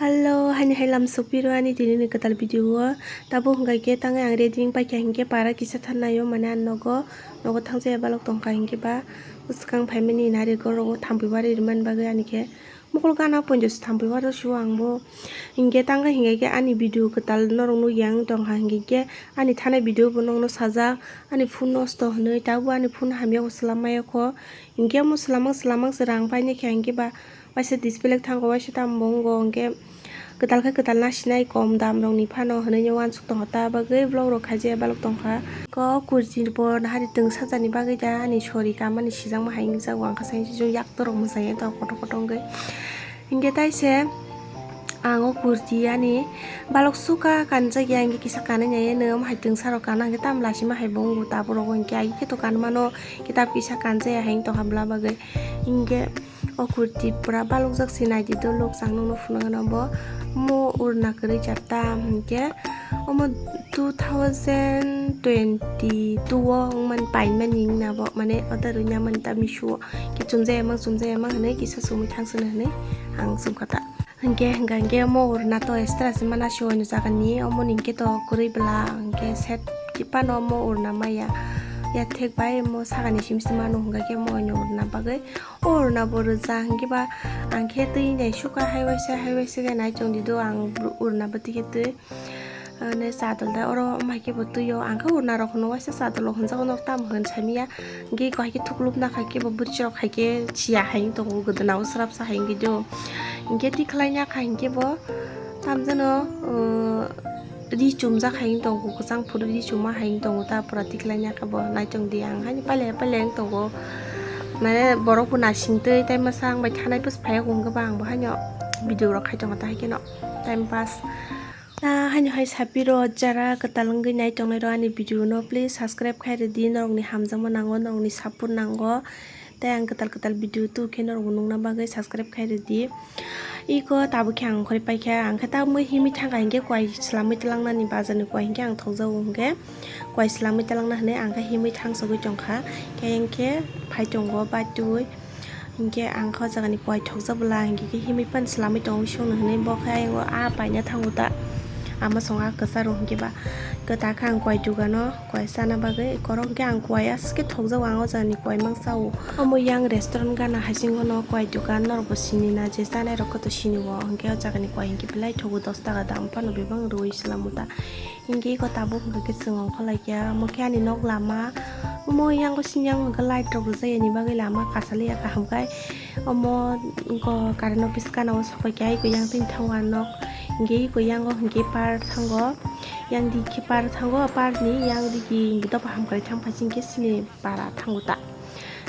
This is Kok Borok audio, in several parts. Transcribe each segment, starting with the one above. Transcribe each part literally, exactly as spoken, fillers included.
Hello, haini hai lam sokpiro ani tini ni kwtal video o. Tabuk hwnkha khe tangwi ang ready wng paikha hinkhe para kisa thannaio, mane ang nogo, nogo thangjaya balok tongkha hinkhe ba bwskang phaimani nari gorogo thampui bari rimani bagwi ani khe mokol gana ponjo se thampui bari sio ang bo. Hinkhe tangwi hinkhe ani video kwtal norok nukya wng tongkha hinkhe ani thanai video bo nokno sajak ani phone nosto hwnwi, tabuk ani phone hamya bo swlam maya kho. Hinkhe omo swlamang swlamang se rang painai khe hinkhe ba waisa display thango, waisa tamo bo wngo, hinkhe kwtal khe kwtal nasinai kom dam rokni phano hwnwi uansuk tongo, ta bagwi vlog rok khaijaya balok tongkha. Ko kurti bo nahari twng sajani bagwi da ani sori kamani sijakma hai wngjago, ang khe sai yak torok mwsai tong kotor kotor wngwi. Hinkhe taise ang o kurti ani balok suka kanjak ya, hinkhe kisa kanwi nai nw omo hai twngsa rok kana hinkhe tamo lasima hai bo wngo, tabuk rok hinkhe ai khe to kanmano kitab kisa kanjaya hai wng tongkha bwla bagwi. Hinkhe o kurti pura balokjak se naidi dwlok chang nukno phunukgwno bo mo urna kwrwi char tam hinkhe omo two thousand twenty two o wngmani paimani wngna bo mane oda rwina mani ta misu o khe chumjaya mang chumjaya mang hinwi kisa chumui thangsino hinwi ang chumkha ta. Hinkhe hinkha hinkhe omo urna to extra se mana se oino jagani omo ni hinkhe to kwrwi bwla hinkhe set phano omo urna maya ya thek bai omo sakani sim sim mano hinkha khe omo oino urna bagwi o urna bo rwja hinkhe ba ang khe twi nai suka hai waisa hai waisa khe nai chong di do ang urna bo twi khe twi. Ane sadol da oro mai khe bo twi o ang khe urna rok hono waisa sadol o hwnjago nok tamo hwn saimanya. Hinkhe eko hai khe thuklubna khai khe bo bwrwirok hai khe chiya hai wng tongo, gwdana o swrapsa hai wngwi do. Hinkhe tikhlai ya khai hinkhe bo tamjano, uh, ri chumjak hai wng tongo, kwchang phuru ri chuma hai wng tongo ta pura tikhlai ya khe bo. Naichong di ang haino pailai pailai wng tongo. Mane borok bo nasing twi tai masa ang bai thanai bwsai phai o hwnkhe ba ang bo haino video rok khai tongo ta hai kheno time pass. Ta haino hai sapiro jara kwtal wngwi nai tongnai rok ani video no please subscribe khai rwdi, norokni hamjakma nango, norokni support nango, tei ang kwtal kwtal video tubukhe norokbo nukna bagwi subscribe khai rwdi. Iko tabukhe ang okhorwi paikha, ang khe tabukhe himwi thangkha hinkhe kwai swlamwi twlangnani, bazarni kwai hinkhe ang thokjago hinkhe kwai swlamwi twlangna hinwi ang khe himwi thangsogwi tongkha, khe hinkhe phai tongo batwi. Hinkhe ang khe o jagani kwai thokjak bwla hinkhe khe himwi phano swlamwi tongo, songno hinwi bo khe ayang o a paina thango ta. Ama song a kwcharo hinkhe ba kwtal khe ang kwai dugano kwai chana bagwi korok hinkhe ang kwai aske thokjago, ang o jagani kwai mang chao. Omo yang restaurant gana haisingo no kwai dugan norok bo sini na, je chanai rok khe to sini o, hinkhe o jagani kwai hinkhe belai thogo, dos taka dam phano bebak rwui swlamo ta. Hinkhe eko tabuk hwnkhe khe chwng ongkha laikya, omo khe ani nok lama. Omo yang bising yang hwnkhe light rok rijak yani bagwi lama kasalia kaham khai. Omo wngkha current office gana o sok paikha, eko yang tini thango ang nok. Hinkhe eko yang o hinkhe park thango. Yang di khe park thango, park ni yang digi dophang hamkrai thang paising khe sini para thango ta.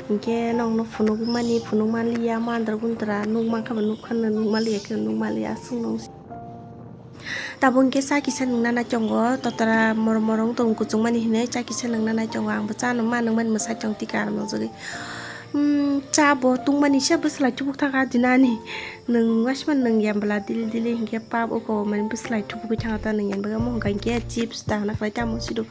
Hinkhe nokno phunukmani phunukmanliya, mandra gundra nukmankha ba nukha, nukmanliya khe nukmanliya aswk nung. Tabuk hinkhe cha kisa nungna nai tongo, totra morom morom wng tongo, kuchukmani hinwi cha kisa nungna nai tongo. Ang bo cha nungma nungmani mwsai tong tika aro nukjagwi. Hmm, cha bo tungmani se bwswlai tubuk thangkha dinani. Nwng waisima nwng ya bwla dili dili hinkhe pap oko mani bwswlai tubugwi thangkha ta nwng ya bagwi. Omo hwnkha hinkhe chips dahna khlai tamo sido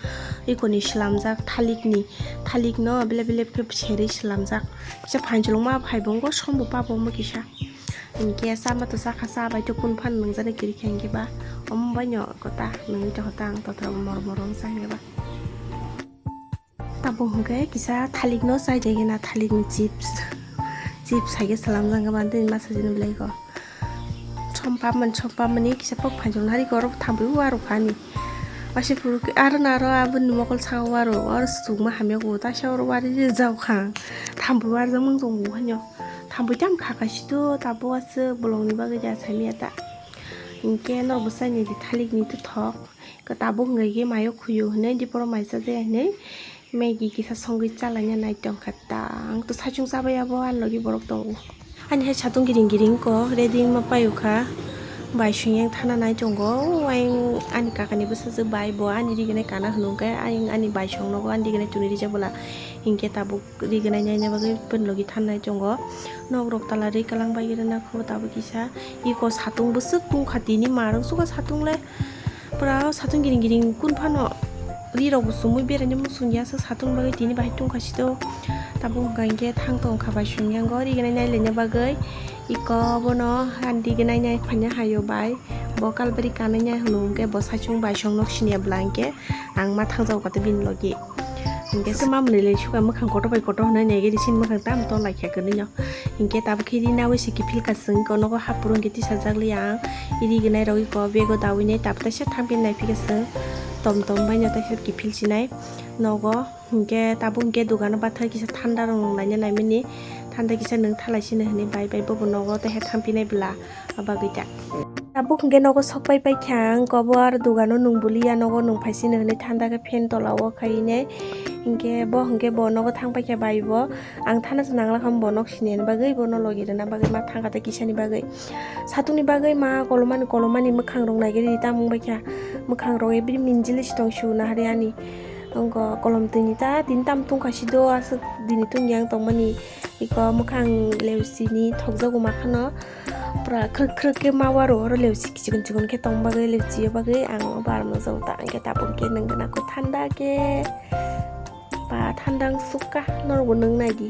ikoni swlamjak thalikni, thalikno belep belep khe serwi swlamjak. Kisa phanchwlwngma phai bo wngkha sombo pap omo kisa. Hinkhe chama to chakha, cha bai to kunu phano nwngjani kwrwi kha hinkhe ba omo bai no kota nungwi tongkha ta ang totra mor mor wngsa hinkhe ba. Tabuk hinkhe kisa thalikno chai de gena thalikni chips, chips hai khe swlamjak hinkhe ba tini masa jini belai ko. Som pap mani, som pap mani kisa pok phanchwlwng hari ko oro thampui o aro kha ani. Waisa phuru khe aro na aro aboni mokol saka o aro, aro sukma hamya ko ta sa oro wari rijak kha. Thampui o arjak mang tongo haino. Thampui tam kha kaisa to tabuk aswk bolongni bagwi da saimanya ta. Hinkhe norok bwsai ni di thalikni twthok. Khe tabuk hwnkhe mayo khuyo hinwi diporo maisa jaya hinwi Maggie kisa songwi chalaina nai tongkha ta. Ang to saichung chabai abo ani logi borok tongo. Ani hai satung giring giring ko ready wngma paiyokha. Bai song yang thana nai tongo. O ayang ani kakani bwsajwk bai bo ani rignai kana hwnwi hwnkhe ayang ani bai song nogo ani rignai tuni rijak bwla. Hinkhe tabuk rignai naina bagwi bini logi thanai tongo. Nok rok tala ri kwlang bai rwna kho tabuk kisa. Iko satung bwswk tungkha tini marwk suka satung le. Pura satung giring giring kun phano ri rok bo chumui beraini muchung ya sa satung bagwi tini bahai tungkha sito. Tabuk hwnkha hinkhe thang tongkha bai song yang go rignai nai laina bagwi. Iko bono handi gwnai nai phanya hayo bai. Bo kalbari kanai nai hwnwi hwnkhe bo saichung bai song nok siniya bwla hwnkhe ang ma thangjago kate bini logi. Hwnkhe se mamani le suka mwkhang kotor bai kotor hwnwi nai gari sin mwkhang tam to laikha kwrwino. Hwnkhe tabuk khe ri nawi se kiphil ka chwng ko nogo hapur hwnkhe tisa jak li ang. Iri gwnai rogwi ko bego dawi nai tabuk taisa thampin nai phika chwng. Tom tom bai no taisa kiphil sinai nogo. Hwnkhe tabuk hwnkhe dogano bathai kisa thanda rok nwng laina naimani, thanda kisa nwng thalai sino hwnwi bai bai bobo nogo taiha thampinai bwla abagwi ta. Tabuk hwnkhe nogo sokpai paikha ang, kobo aro dogano nwng buliya, nogo nwng phai sino hwnwi thanda khe fan tola o khainai. Hwnkhe bo hwnkhe bo nogo thang paikha bai bo, ang thana se nangla kha bo nok sini bagwi, bono logi rwna bagwi ma thangkha tei kisani bagwi. Satungni bagwi ma kolomani kolomani mwkhang rok naigwi tamo wngbaikha, mwkhang rok ebri minjili si tong suna hari ani. Wngkha kolom twi ni ta tini tam tungkha si do aswk dini tungya wng tongmani. Iko mwkhang leusi ni thokjago ma khano pura khwrwk khwrwk khe ma waro oro leusi chikon chikon khe tong bagwi leusi o bagwi ang o bar no jao ta hwnkhe tabuk khe nwng gana ko thanda khe ba thanda wng sukha norok bo nwng nai di.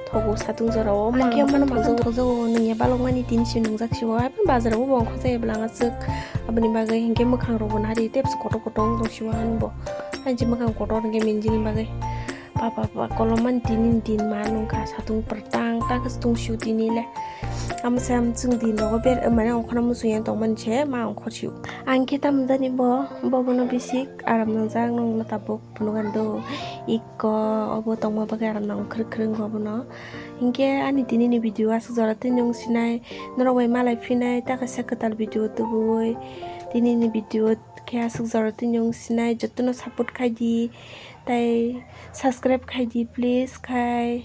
Thogo satung jora o ma hwnkhe omo no ma thokjago nwng ya balok mani tini si nwngjak si o hai bazar o bo ongkha jaya bwla ang aswk aboni bagwi hwnkhe mwkhang rok bo nari tei bwswk kotor kotor wng tong si o ani bo. Ani si mwkhang kotor hwnkhe minjini bagwi. Papa papa kolomani tini din ma nungkha satung pwrtang tang khe tungsio tini le. Amo se amchwng din rogo ber mane ongkhorna muchung yang tongmani se ma ongkhor sio. Ang khe tamo jani bo bobono bisik aram nangjak nongno tabuk phunukgani do. Iko obo tongma bagwi aram nang khwrwk khwrwk wngkha bono. Hinkhe ani tini ni video aswk jora twi nung sinai norok bai malai phinai ta kaisa kwtal video tubui tini ni video khe aswk jora twi nung sinai jotono support khai di. Tai subscribe khai di please khai.